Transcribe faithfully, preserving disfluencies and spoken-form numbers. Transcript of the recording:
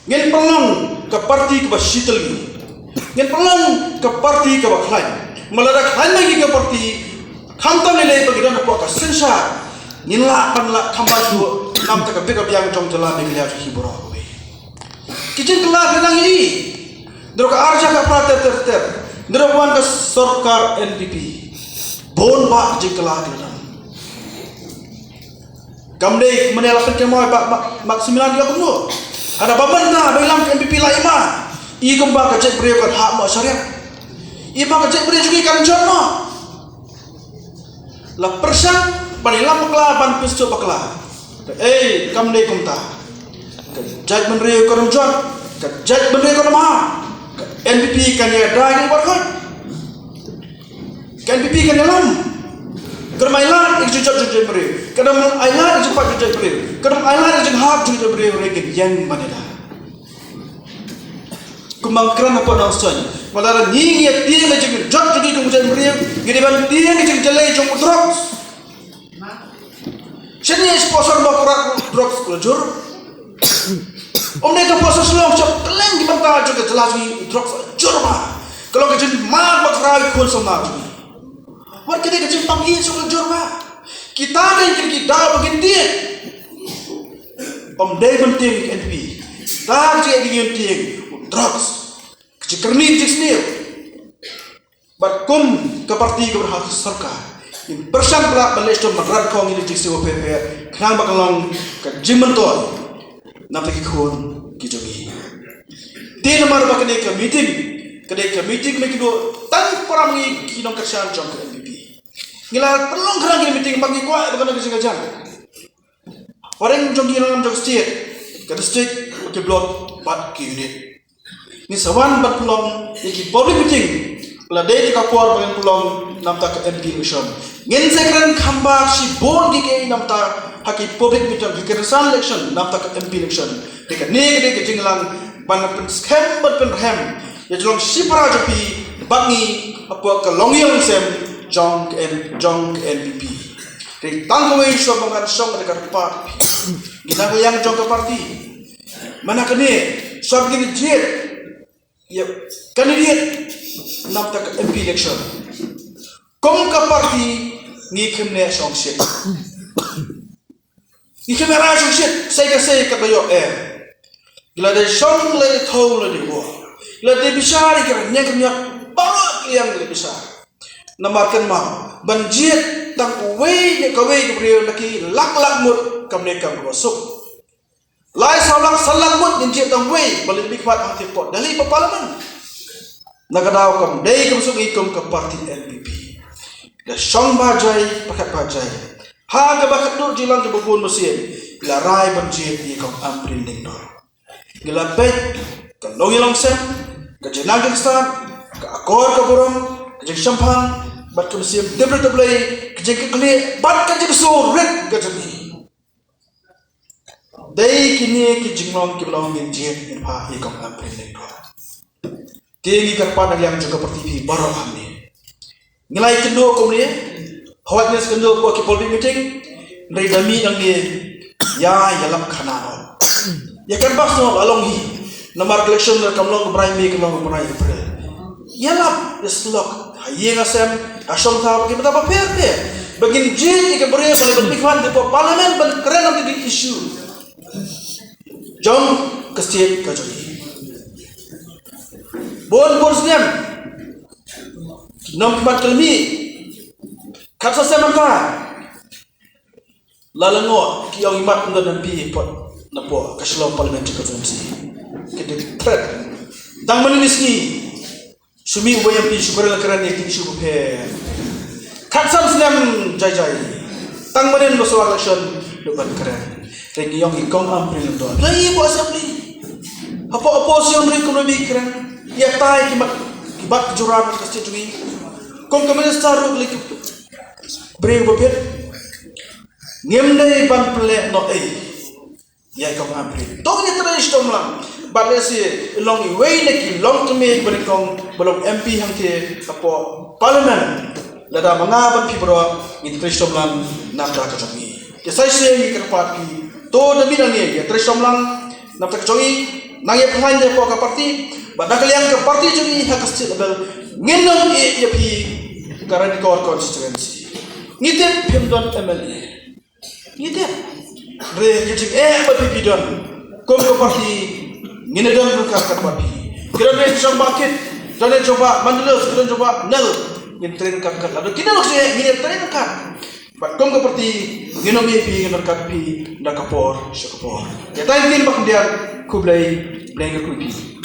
Ngin pynlong ka parti kaba shitylli. Ngin pynlong ka parti kaba khlaiñ. Ma lada khlaiñ ma ngi ka parti, khamtam lei lei ba ngi don hapoh ka synshar, ngin lah ban lah kham bha shuh namar ka bit ka biang jong jylla Meghalaya jong ngi baroh kawei. Ki jingkylla ki nang ïa i. Naduh ka arhajar khatphra ter ter ter, naduh ba wan ka sorkar N P P, bun bah ki jingkylla ki la don. Kam dei mynne la pynkynmaw ba, ba, ba similar ïa kumno. Hana ba mynta ba ïalam ka N P P la i ma, i kumba ka jaitbynriew kan hap noh shariat. I ba ka jaitbynriew jong i kan jot noh. La pyrshang ban ïalam bakla, ban pynsuk bakla. Ei, kam dei kumta. Ka jaitbynriew kan ym jot, ka jaitbynriew kan ym hap. Ka N P P kan ïada ïa ki baroh. Ka N P P kan ïalam. Kan ym ailad ïa ka jingjot jong jaitbynriew, kan ym ailad ïa ka jingpait jong jaitbynriew, kan ym ailad ïa ka jinghap jong jaitbynriew, hynrei kan ïeng ban ïada. Kumba nga kren hapoh Nongstoiñ, ma lada ngi ngi ïa tieng ïa ka jingjot jong ngi kum jaitbynriew, ngi dei ban tieng ïa ka jingjyllei jong u drugs. Shane shapoh sor ba ka rat u drugs ka la jur. Ym dei ka poh sor Shillong, sha kylleng ki bynta jong ka jylla jong ngi u drugs jur bha. Ka long ka jingmad ba khraw ïa ki khun samla jong ngi. Wat ka dei ka jingpang ïeit shuh ka jur bha. Kita dei ki, ki daw ba kin tieng. Ym dei ban tieng ïa ka N P P. Kita ki jingeh ki ngin tieng, u drugs. Ka jingkyrni, ka jingsniew. Bad kum ka parti kaba ha ka sorkar, ngin pyrshang palat ban leh shitom ban rat khong ïa ki jingsniew bapher bapher, khnang ba kan long ka jingmyntoi na bynta ki khun ki jong ngi. Te namar ba kane ka meeting ka dei ka meeting ba kynduh tang para ngi ki nongkyrshan jong ka N P P. Ngi la pynlong khnang ka meeting ba ngi kwah ba kan long ka jingkyrkhu. Phareng jong ki nongïalam jong ka state, ka district, ki block bad ki unit. Ngin sa wan ban pynlong ïa ki public meeting. La dei ka por ba ngin pynlong namar ka M P election. Ngin sa kren kham bha shibun ki, ki namar ha ki public meeting, ki kren san election namar ka M P election. Dei kane ka dei ka jingïalang ban pynskhem ban pynrhem ïa ka jinglong shipara jong phi bad ngi hapoh ka longïing longsem jong ka N-, jong ka N P P. Dei tang kawei shuwa ba ngan shong da ka kyrpad phi, ngi na ka liang jong ka party. Mynta kane, shuwa ba ngin jied ïa candidate namar ka M P election, kum ka party ngi khlem leh shongshit. Ngi khlem leh shongshit, sei ka sei ka ba ïoh eh. La dei shong, la dei thaw, la dei wah, la dei bishar, ka ranyeng ka ranyot, baroh ki liang la dei bishar. Namar kynmaw, ban jied tang uwei ne kawei ka briew na ki lak lak ngut kam ne kam ruh suk. Lai saw lak, san lak ngut ngin jied tang uwei ban leit bit khmat hangtei hapoh Delhi hapoh Parliament. Na ka daw kam dei kam suk ngi kum ka party N P P. Da shong ba jai, pyrkhat ba jai. Ha kaba khatduh jingïalang kaba bun ba sien, ngi la rai ban jied ïa i Kong Ampareen Lyngdoh. Ngi la peit ka longïing longsem, ka jingnang jingstad, ka akor ka burom, ka jingshemphang, bad ka mynsiem tip rit tip Blei, ka jingkitkhlieh bad ka jingsngewrit ka jong ngi. Dei kine ki jinglong kiba long ngin jied, ngin phah ïa i Kong Ampareen Lyngdoh. Te ngi kyrpad na ka liang jong ka party phi baroh hangne. Ngi la ïakynduh kumne, hooid ngin sa kynduh hapoh ki public meeting, hynrei da mih nangne, ïa, ïalap khana noh. Ïa canvass noh, la long hi. Namar ka election kam long ka bnai May, ka long ka bnai April. Ïalap, ïa syllok ha ïing ha sem, ha shong thaw, ki bynta bapher bapher, ba ngin jied ïa ki briew ba leit ban pynïaid hapoh Parliament ban kren ïa ki issue jong ka state ka jong ngi. Bun bun snem, nongkhmat kylmi, khatsan snem mynta, la lyngngoh ki ong imat ym don M P pat napoh ka Shillong Parliamentary Constituency. Ki dei threat. Tang mynne sngi shu mih uwei M P shu kren la kren ïa ki issue bapher. Khatsan snem jai jai, tang mynne ba shu wan election ruh ban kren. Te ki ong i Kong Ampareen Lyngdoh, la i hapoh Assembly, hapoh opposition ruh kumno ba i kren. Ïa tai ki mat, ki bat ki jura ka state jong ngi. Kum ka minister ruh la ki briew ba bit. Ngim dei ban pynleh noh ei ïa i Kong Ampareen. To ngin trei shitom lang. Bad lehse long iwei na ki longkmie ba nyngkong ba long M P hangtei hapoh Parliament. Lada ma nga bad phi baroh ngin trei shitom lang na ka bynta ka jong ngi. Te sa shisien ngi kyrpad phi, to da mih nangne ïa trei shitom lang. Namar kata ka jong ngi, nang ïa pynlait ïa phi ka party, bad na ka liang ka party jong ngi ha ka state level, ngin ym ïeh ïa phi ka Ranikor constituency. Ngi tip phim don M L A. Ngi tip. Re ki jing eh ba phi phi don. Kum ka party ngin don ka ka party. Ki don re jong ba kit, don re jong ba Mandalay, ki don jong ba Nal. Ngin train ka ka. Lada ki don re ngin train ka. Bad kum ka party ngin ym ïeh phi ngin don ka phi da ka por sha ka por. Ïa tang kin ba khyndiat khublei, blei ka khublei.